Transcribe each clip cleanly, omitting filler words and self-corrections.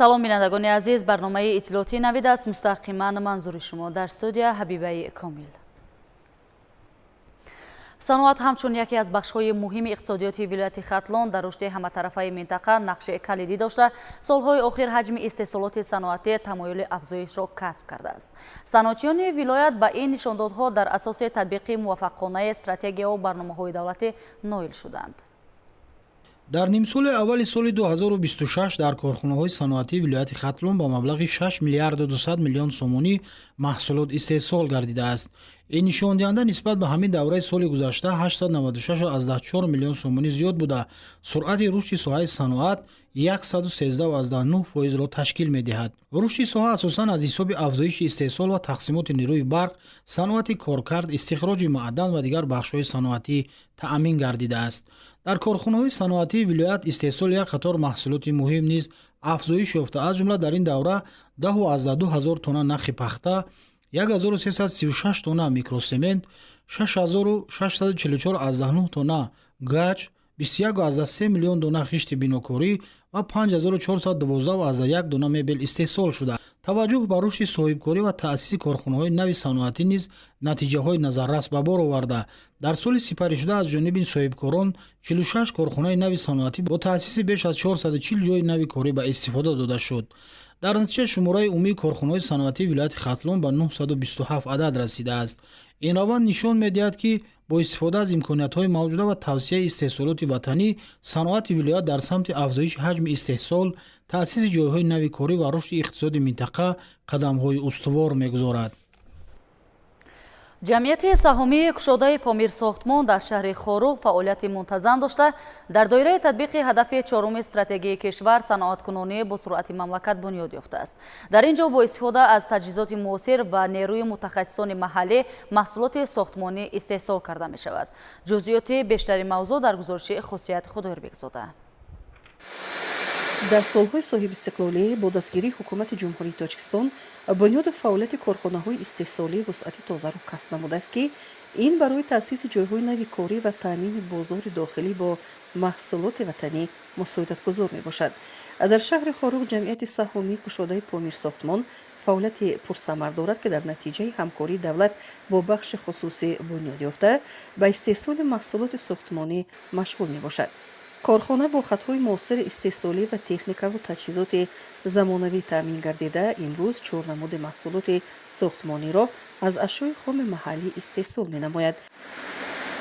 Салом, бинандагони азиз. Барномаи иттилоотии «Навид» аст, мустақиман манзури шумо. Дар студия Ҳабибаи Комил. Саноат ҳамчун яке аз бахшҳои муҳими иқтисодиёти вилояти Хатлон дар рушди ҳаматарафаи минтақа нақши калидӣ дошта, солҳои охир ҳаҷми истеҳсолоти саноатӣ тамоюли афзоишро касб кардааст. Саноатчиёни вилоят ба ин нишондодҳо дар асоси татбиқи муваффақонаи стратегияву барномаҳои давлатӣ ноил шуданд. Дар нимсоли аввали соли 2026 дар корхонаҳои саноатии вилояти Хатлон ба маблағи 6 миллиарду 200 миллион сомонӣ маҳсулот истеҳсол гардидааст. Ин нишондиҳанда нисбат ба ҳамин давраи соли гузашта 896,4 миллион сомонӣ зиёд буда, суръати рушди соҳаи саноат 113,9 фоизро ташкил медиҳад. Рушди соҳа асосан аз ҳисоби афзоиши истеҳсол ва тақсимоти нерӯи барқ, саноати коркард, истихроҷи маъдан ва дигар бахшҳои саноатӣ таъмин гардидааст. Дар корхонаҳои саноатии вилоят истеҳсоли як қатор маҳсулоти муҳим низ афзоиш ёфта, аз ҷумла дар ин давра 10,2 ҳазор тонна нахи пахта, 1336 тонна микросемент, 6644,9 тонна гач, 21,3 миллион дона хишти бинокорӣ ва 5412,1 дона мебел истеҳсол шуда. Таваҷҷӯҳ ба рушди соҳибкорӣ ва таъсиси корхонаҳои нави саноатӣ низ натиҷаҳои назаррас ба бор оварда, дар соли сипаришуда аз ҷониби соҳибкорон 46 корхонаи нави саноатӣ бо таъсиси беш аз 440 ҷойи нави корӣ ба истифода дода шуд. Дар натиҷа шумораи умумии корхонаҳои саноатии вилояти Хатлон ба 927 адад расидааст. Ин раванд нишон медиҳад, ки бо истифода аз имкониятҳои мавҷуда ва тавсеаи истеҳсолоти ватанӣ саноати вилоят дар самти афзоиши ҳаҷми истеҳсол, таъсиси ҷойҳои нави корӣ ва рушди иқтисоди минтақа қадамҳои устувор мегузорад. Ҷамъияти саҳомии кушодаи «Помирсохтмон» дар шаҳри Хоруғ фаъолияти мунтазам дошта, дар доираи татбиқи ҳадафи чоруми стратегияи кишвар, саноаткунонӣ бо суръати мамлакат бунёд ёфтааст. Дар ин ҷо бо истифода аз таҷҳизоти муосир ва нерӯи мутахассисони маҳаллӣ маҳсулоти сохтмонӣ истеҳсол карда мешавад. Ҷузъиёти бештари мавзӯъ дар гузориши Хусият Худойрбекзода. Дар солҳои соҳибистиқлолӣ бо дастгирии Ҳукумати Ҷумҳурии Тоҷикистон бунёду фаъолияти корхонаҳои истеҳсолӣ вусъати тозаро касб намудааст, ки ин барои таъсиси ҷойҳои нави корӣ ва таъмини бозори дохилӣ бо маҳсулоти ватанӣ мусоидатгузор мебошад. Дар шаҳри Хоруғ ҷамъияти саҳомии кушодаи «Помирсохтмон» фаъолияти пурсамар дорад, ки дар натиҷаи ҳамкории давлат бо бахши хусусӣ бунёд ёфта, ба истеҳсоли маҳсулоти сохтмонӣ машғул мебошад. Корхона бо хатҳои муосири истеҳсолӣ ва техникаву таҷҳизоти замонавӣ таъмин гардида, имрӯз чор намуди маҳсулоти сохтмониро аз ашёи хоми маҳаллӣ истеҳсол менамояд.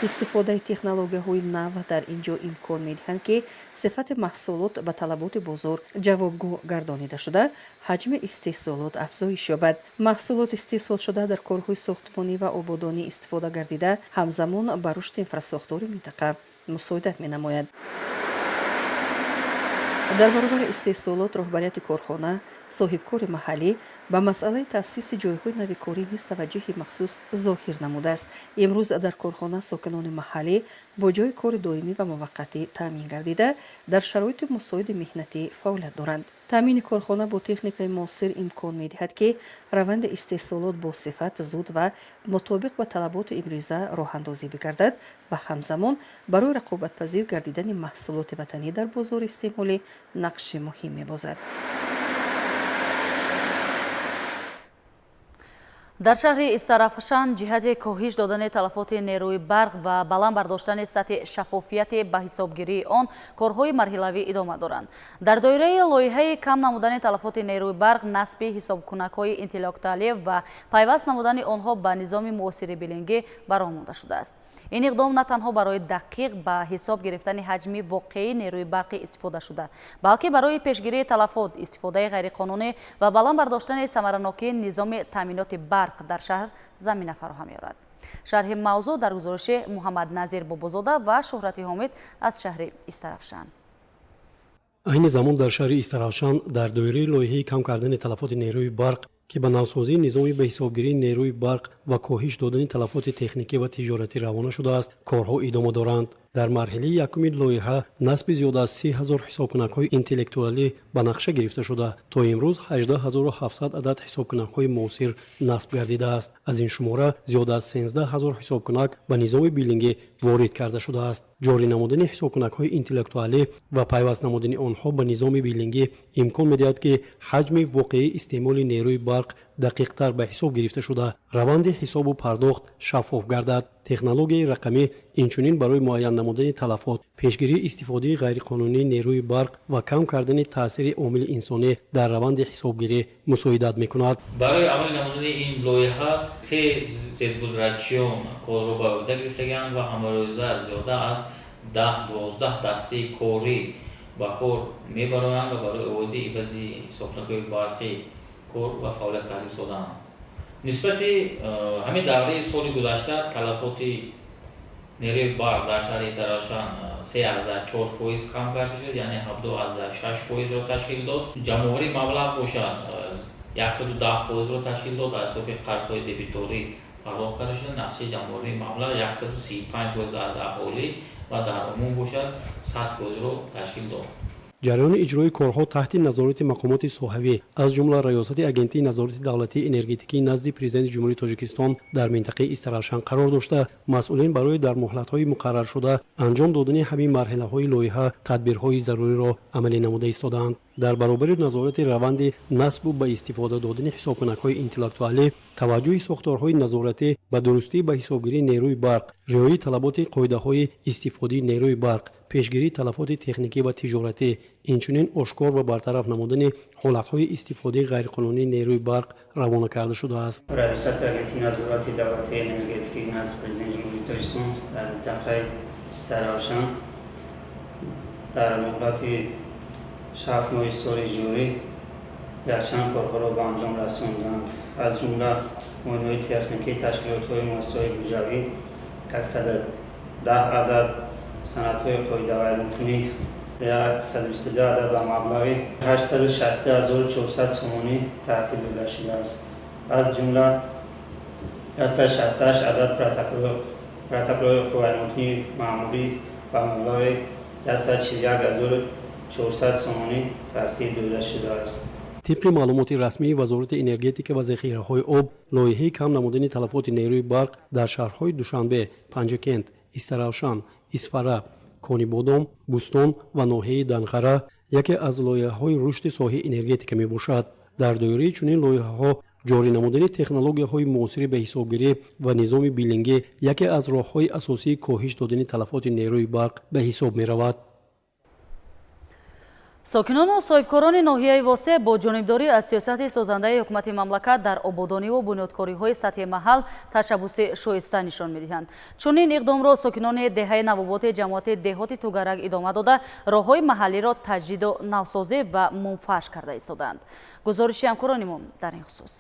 Истифодаи технологияҳои нав дар ин ҷо имкон медиҳанд, ки сифати маҳсулот ба талаботи бозор ҷавобгӯ гардонида шуда, ҳаҷми истеҳсолот афзоиш ёбад. Маҳсулот истеҳсолшуда дар корҳои сохтмонӣ ва ободонӣ истифода гардида, ҳамзамон ба рушди инфрасохтори минтақа мусоидат менамояд. Дар баробари истеҳсолот роҳбарияти корхона, соҳибкори маҳаллӣ, ба масъалаи таъсиси ҷойҳои нави корӣ низ таваҷҷӯҳи махсус зоҳир намудааст. Имрӯз дар корхона сокинони маҳаллӣ бо ҷойи кори доимӣ ва муваққатӣ таъмин гардида, дар шароити мусоиди меҳнатӣ фаъолият доранд. Таъмини корхона бо техникаи муосир имкон медиҳад, ки раванди истеҳсолот бо сифат, зуд ва мутобиқ ба талаботи имрӯза роҳандозӣ бигардад ва ҳамзамон барои рақобатпазир гардидани маҳсулоти ватанӣ дар бозори истеъмолӣ нақши муҳим мебозад. Дар шаҳри Истарафшан ҷиҳати коҳиш додани талафоти нерӯи барқ ва баланд бардоштани сатҳи шаффофияти ба ҳисобгирии он корҳои марҳилавӣ идома доранд. Дар доираи лоиҳаи кам намудани талафоти нерӯи барқ, насби ҳисобкунакҳои интеллектуалӣ ва пайваст намудани онҳо ба низоми муосири билингӣ ба роҳ монда шудааст. Ин иқдом на танҳо барои дақиқ ба ҳисоб гирифтани ҳаҷми воқеии нерӯи барқи истифодашуда, балки барои пешгирии талафот, истифодаи ғайриқонунӣ ва баланд бардоштани самаранокии низоми таъминоти барқ дар шаҳр замина фароҳам меорад. Шарҳи мавзӯъ дар гузориши Муҳаммадназир Бобозода ва Шӯҳрати Ҳомид аз шаҳри Истарафшан. Айни замон дар шаҳри Истаравшан дар доираи лоиҳаи кам кардани талафоти нерӯи барқ, ки ба навсозии низоми беҳисобгирии нерӯи барқ ва коҳиш додани талафоти техникӣ ва тиҷоратӣ равона шудааст, корҳо идома доранд. Дар Дар марҳилаи якуми лоиҳа насби зиёда аз 30 000 ҳисобкунакҳои интеллектуалӣ ба нақша гирифта шуда, то имрӯз 18 700 адад ҳисобкунакҳои муосир насб гардидааст. Аз ин шумора зиёда аз 13 000 ҳисобкунак ба низоми биллингӣ ворид карда шудааст. Ҷорӣ намудани ҳисобкунакҳои интеллектуалӣ ва пайваст намудани онҳо ба низоми биллингӣ имкон медиҳад, ки ҳаҷми воқеии истеъмоли нерӯи барқ дақиқтар ба ҳисоб гирифта шуда, раванди ҳисобу пардохт шаффоф гардад. Технологияи рақамӣ инчунин барои муайян намудани талафот, пешгирии истифодаи ғайриқонунии нерӯи барқ ва кам кардани таъсири омили инсонӣ дар раванди ҳисобгирӣ мусоидат мекунад. Барои амалӣ намудани ин лоиҳа се зерподрядчиён корро ба уҳда гирифтагианд ва ҳамарӯза зиёда аз 10-12 дастаи корӣ ба кор мебароянд ва барои оиди ивази ҳисобкунакҳои барқӣ кор ва фаъолият карда истодаанд. Нисбати ҳамин давраи соли гузашта талафоти нерӯи барқ дар шаҳри Истаравшан 3,4% кам карда шуд, яъне 7,6%-ро ташкил дод. Ҷамъоварии маблағ бошад, 110%-ро ташкил дод. Аз ҳисоби қарзҳои дебиторӣ пардохт карда шуда, нақшаи ҷамъоварии маблағ 135% аз аҳолӣ ва дар умум бошад, 100%-ро ташкил дод. Ҷараёни иҷрои корҳо таҳти назорати мақомоти соҳавӣ, аз ҷумла Раёсати Агентии назорати давлатии энергетикии назди Президенти Ҷумҳурии Тоҷикистон дар минтақаи Истаравшан қарор дошта, масъулин барои дар муҳлатҳои муқарраршуда анҷом додани ҳамин марҳилаҳои лоиҳа тадбирҳои заруриро амалӣ намуда истодаанд. Дар баробари назорати раванди насбу ба истифода додани ҳисобкунакҳои интеллектуалӣ, таваҷҷӯҳи сохторҳои назоратӣ ба дурустии ба ҳисобгирии нерӯи барқ, риояи талаботи қоидаҳои истифодаи нерӯи барқ, пешгирии талафоти техникӣ ва тиҷоратӣ, инчунин ошкор ва бартараф намудани ҳолатҳои истифодаи ғайриқонунии нерӯи барқ равона карда шудааст. Раёсати Агентии назорати давлатии энергетикӣ назди Президенти Ҷумҳурии Тоҷикистон дар минтақаи Истаравшан дар муҳлати 6 моҳи соли ҷорӣ якчанд корҳоро ба анҷом расонданд. Аз ҷумла муоинаҳои техникии ташкилотҳои муассисаҳои буҷавӣ, 110 адад санадҳои қоидавайронкунӣ, 122 адад ба маблағи 860 400 сомонӣ тартиб дода шудааст. Аз ҷумла 168 адад протоколҳои ҳуқуқвайронкунии маъмурӣ ба маблағи 141 400 сомонӣ тартиб дода шудааст. Тибқи маълумоти расмии Вазорати энергетика ва захираҳои об, лоиҳаи кам намудани талафоти нерӯи барқ дар шаҳрҳои Душанбе, Панҷакент, Истаравшан, Исфара, Конибодом, Бӯстон ва ноҳияи Данғара яке аз лоиҳаҳои рушди соҳаи энергетика мебошад. Дар доираи чунин лоиҳаҳо ҷорӣ намудани технологияҳои муосири ба ҳисобгирӣ ва низоми биллингӣ яке аз роҳҳои асосии коҳиш додани талафоти нерӯи барқ ба ҳисоб меравад. Сокинону соҳибкорони ноҳияи Восе бо ҷонибдорӣ аз сиёсати созандаи ҳукумати мамлакат дар ободониву бунёдкориҳои сатҳи маҳал ташаббуси шоиста нишон медиҳанд. Чунин иқдомро сокинони деҳаи Навоботи ҷамоати деҳоти Тугарак идома дода, роҳҳои маҳаллиро таҷдиду навсозӣ ва мунфарш карда истодаанд. Гузориши ҳамкорони мо дар ин хусус.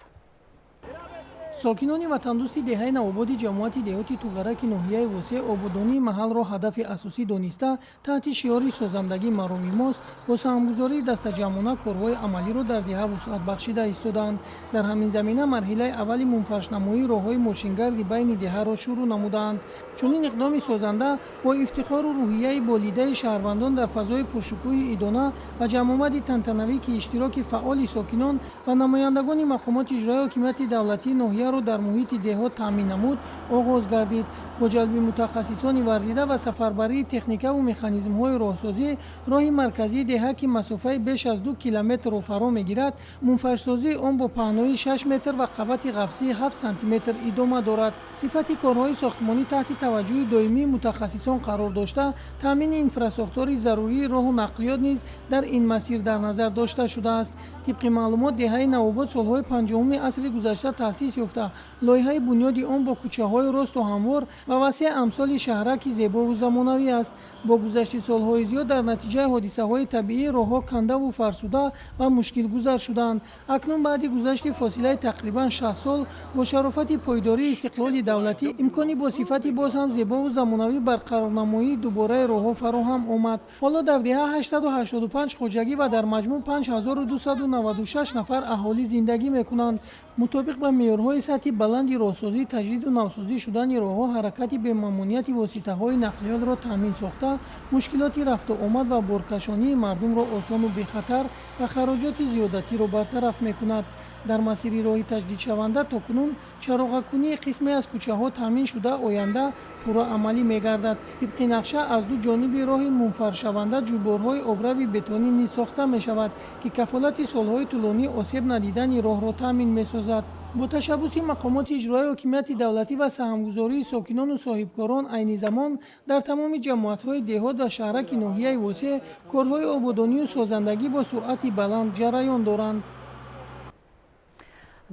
Сокинони ватандӯсти деҳаи Навободи ҷамоати деҳоти Тугараки ноҳияи Восе ободонии маҳалро ҳадафи асосӣ дониста, таҳти шиори «Созандагӣ мароми мост» бо саҳмгузории дастаҷамъона корҳои амалиро дар деҳа вусъат бахшида истодаанд. Дар ҳамин замина марҳилаи аввали мунфаршнамоии роҳҳои мошингарди байни деҳаро шурӯъ намудаанд. Чунин иқдоми созанда бо ифтихору рӯҳияи болидаи шаҳрвандон дар фазои пуршукӯҳи идона ва ҷамъомади тантанавӣ, ки иштироки фаъоли сокинон ва намояндагони мақомоти иҷроияи ҳокимияти давлатии ноҳияро дар муҳити деҳот таъмин намуд, оғоз гардид. Бо ҷалби мутахассисони варзида ва сафарбарии техникаву механизмҳои роҳсозӣ, роҳи марказии деҳа, ки масофаи беш аз 2 километрро фаро мегирад, мунфаршсозии он бо паҳноии 6 метр ва қабати ғафсии 7 сантиметр идома дорад. Сифати корҳои сохтмонӣ таҳти таваҷҷӯҳи доимии мутахассисон қарор дошта, таъмини инфрасохтори зарурии роҳу нақлиёт низ дар ин масир дар назар дошта шудааст. Тибқи маълумот, деҳаи Навобод солҳои 50-уми асри гузашта таъсис ёфта, лоиҳаи бунёди он бо кӯчаҳои росту ҳамвор ва васеъ амсоли шаҳраки зебову замонавӣ аст. Бо гузашти солҳои зиёд, дар натиҷаи ҳодисаҳои табиӣ роҳҳо кандаву фарсуда ва мушкилгузар шуданд. Акнун, баъди гузашти фосилаи тақрибан 60 сол, бо шарофати пойдории истиқлоли давлатӣ имкони бо сифати боз ҳам зебову замонавӣ барқарорнамоии дубораи роҳҳо фароҳам омад. Ҳоло дар деҳа 885 хоҷагӣ ва дар маҷмӯъ 5296 нафар аҳолӣ зиндагӣ мекунанд. Мутобиқ ба меъёрҳои Корҳои сатҳи баланди роҳсозӣ, таҷдиду навсозӣ шудани роҳҳо ҳаракати бемамониати воситаҳои нақлиётро таъмин сохта, мушкилоти рафту омад ва боркашонии мардумро осону бехатар ва хароҷоти зиёдатиро бартараф мекунад. Дар масири роҳи таҷдидшаванда то кунун чароғакунии қисме аз кӯчаҳо таъмин шуда, оянда пурра амалӣ мегардад. Тибқи нақша аз ду ҷониби роҳи мунфаршаванда ҷӯйборҳои обрави бетонӣ низ сохта мешавад, ки кафолати солҳои тӯлонӣ осеб надидани роҳро таъмин месозад. Бо ташаббуси мақомоти иҷроияи ҳокимияти давлатӣ ва саҳмгузории сокинону соҳибкорон айни замон дар тамоми ҷамоатҳои деҳот ва шаҳраки ноҳияи Восеъ корҳои ободонию созандагӣ бо суръати баланд ҷараён доранд.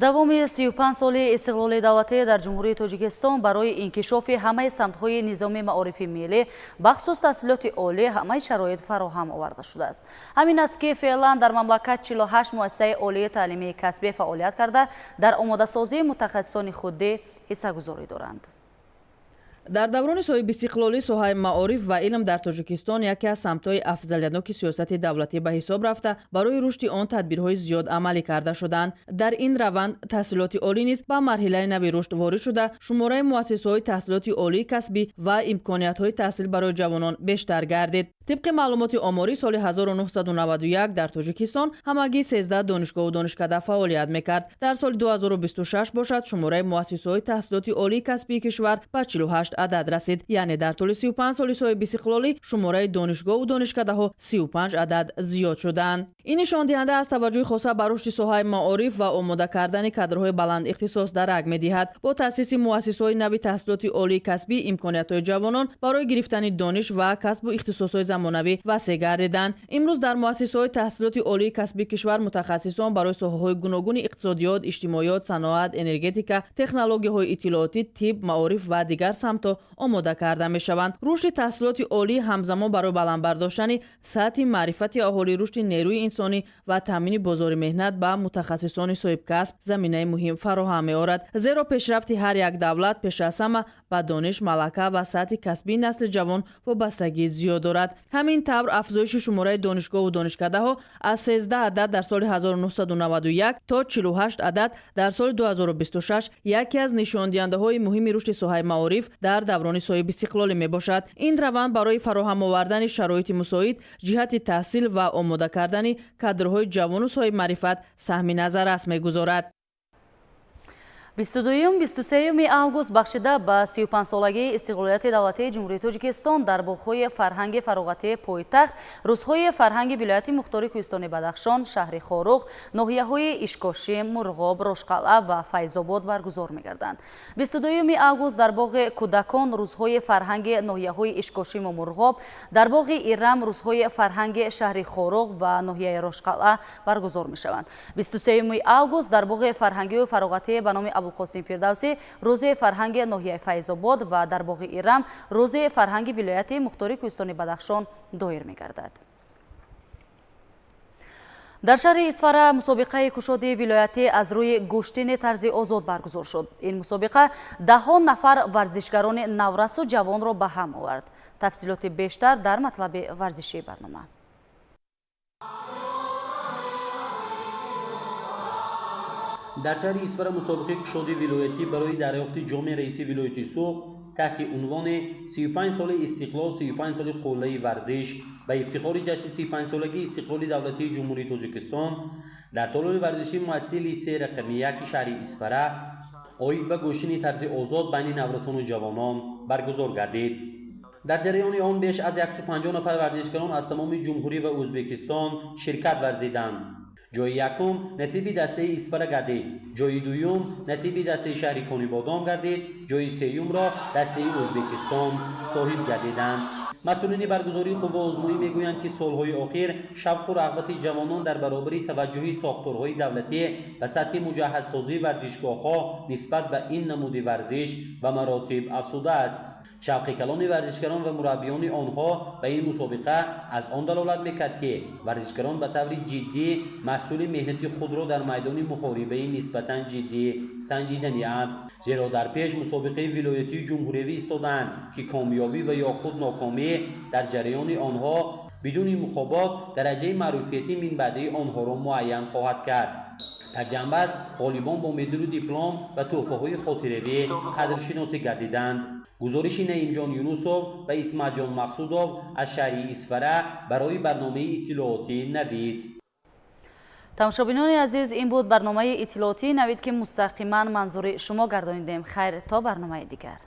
Давоми 35 соли истиқлоли давлатӣ дар Ҷумҳурии Тоҷикистон барои инкишофи ҳамаи самтҳои низоми маорифи миллӣ, бахусус таҳсилоти олӣ, ҳамаи шароит фароҳам оварда шудааст. Ҳамин аст, ки феълан дар мамлакат 48 муассисаи олии таълимии касбӣ фаъолият карда, дар омодасозии мутахассисони худдӣ ҳиссагузорӣ доранд. Дар даврони соҳибистиқлолӣ соҳаи маориф ва илм дар Тоҷикистон яке аз самтҳои афзалиятноки сиёсати давлатӣ ба ҳисоб рафта, барои рушди он тадбирҳои зиёд амалӣ карда шуданд. Дар ин раванд таҳсилоти олӣ низ ба марҳилаи нави рушд ворид шуда, шумораи муассисаҳои таҳсилоти олии касбӣ ва имкониятҳои таҳсил барои ҷавонон бештар гардид. Тибқи маълумоти оморӣ соли 1991 дар Тоҷикистон ҳамагӣ 13 донишгоҳу донишкада фаъолият мекард. Дар соли 2026 бошад, шумораи муассисаҳои таҳсилоти олии касбии кишвар ба 48 адад расид. Яъне дар тӯли 35 соли соҳибистиқлолӣ шумораи донишгоҳу донишкадаҳо 35 адад зиёд шуданд. Ин нишондиҳанда аз таваҷҷӯҳи хоса ба рушди соҳаи маориф ва омода кардани кадрҳои баланд ихтисос дарак медиҳад. Бо таъсиси муассисаҳои нави таҳсилоти олии касбӣ имкониятҳои ҷавонон барои гирифтани дониш ва касбу ихтисосҳои замонавӣ васеъ гардиданд. Имрӯз дар муассисаҳои таҳсилоти олии касбии кишвар мутахассисон барои соҳаҳои гуногуни иқтисодиёт, иҷтимоиёт, саноат, энергетика, технологияҳои иттилоотӣ, тиб, маориф ва дигар самтҳо омода карда мешаванд. Рушди таҳсилоти олӣ ҳамзамон барои баланд бардоштани сатҳи маърифати аҳолӣ, рушди нерӯи инсонӣ ва таъмини бозори меҳнат ба мутахассисони соҳибкасб заминаи муҳим фароҳам меорад. Зеро пешрафти ҳар як давлат пеш аз ҳама ба дониш, малака ва сатҳи касбии насли ҷавон вобастагии зиёд дорад. Ҳамин тавр афзоиши шумораи донишгоҳу донишкадаҳо аз 13 адад дар соли 1991 то 48 адад дар соли 2026 яке аз нишондиҳандаҳои муҳими рушди соҳаи маориф дар даврони соҳибистиқлолӣ мебошад. Ин раванд барои фароҳам овардани шароити мусоид ҷиҳати таҳсил ва омода кардани кадрҳои ҷавону соҳибмаърифат саҳми назаррас мегузорад. 22-23 август бахшида ба 35-солагии истиқлолияти давлатии Ҷумҳурии Тоҷикистон дар боғҳои фарҳанги фароғатии пойтахт рӯзҳои фарҳанги вилояти мухтори Кӯҳистони Бадахшон, шаҳри Хоруғ, ноҳияҳои Ишкошим, Мурғоб, Рошқалъа ва Файзобод баргузор мегарданд. 22 август дар боғи кӯдакон рӯзҳои фарҳанги ноҳияҳои Ишкошиму Мурғоб, дар боғи Ирам рӯзҳои фарҳанги шаҳри Хоруғ ва ноҳияи Рошқалъа баргузор мешаванд. 23 август дар боғи фарҳангию фароғатии ба номи Абулқосим Фирдавсӣ рӯзи фарҳанги ноҳияи Файзобод ва дар боғи Ирам рӯзи фарҳанги вилояти мухтори Кӯҳистони Бадахшон доир мегардад. Дар шаҳри Исфара мусобиқаи кушоди вилоятӣ аз рӯи гӯштини тарзи озод баргузор шуд. Ин мусобиқа даҳон нафар варзишгарони наврасу ҷавонро ба ҳам овард. Тафсилоти бештар дар матлаби варзишии барнома. Дар шаҳри Исфара мусобиқаи кушоди вилоятӣ барои дарёфти ҷоми раиси вилояти Суғд таҳти унвони 35 соли истиқлол, 35 соли қуллаи варзиш ба ифтихори ҷашни 35-солагии истиқлоли давлатии Ҷумҳурии Тоҷикистон дар толори варзишии муассисаи литсеи рақами 1 шаҳри Исфара оид ба гӯштини тарзи озод байни наврасону ҷавонон баргузор гардид. Дар ҷараёни он беш аз 150 нафар варзишгарон аз тамоми ҷумҳурӣ ва Ӯзбекистон ширкат варзиданд. Ҷои якум насиби дастаи Исфара гардид, ҷои дуюм насиби дастаи шаҳри Конибодом гардид, ҷои сеюмро дастаи Ӯзбекистон соҳиб гардиданд. Масъулини баргузории қувваозмоӣ мегӯянд, ки солҳои охир шавқу рағбати ҷавонон дар баробари таваҷҷӯҳи сохторҳои давлатӣ ба сатҳи муҷаҳҳазсозии варзишгоҳҳо нисбат ба ин намуди варзиш ба маротиб афзудааст. Шавқи калони варзишгарон ва мураббиёни онҳо ба ин мусобиқа аз он далолат мекард, ки варзишгарон ба таври ҷиддӣ маҳсули меҳнати худро дар майдони муҳорибаи нисбатан ҷиддӣ санҷиданианд, зеро дар пеш мусобиқаи вилоятии ҷумҳуриявӣ истодаанд, ки комёбӣ ва ё худ нокомӣ дар ҷараёни онҳо бидуни мухобот дараҷаи маъруфияти минбаъдии онҳоро муайян хоҳад кард. Дар ҷамъбаст ғолибон бо медалу диплом ва тӯҳфаҳои хотиравӣ қадршиносӣ гардиданд. Гузориши Наимҷон Юнусов ва Исматҷон Мақсудов аз шаҳри Исфара барои барномаи иттилоотии Навид. Тамошобинони азиз, ин буд барномаи иттилоотии Навид, ки мустақиман манзури шумо гардонидем. Хайр, то барномаи дигар.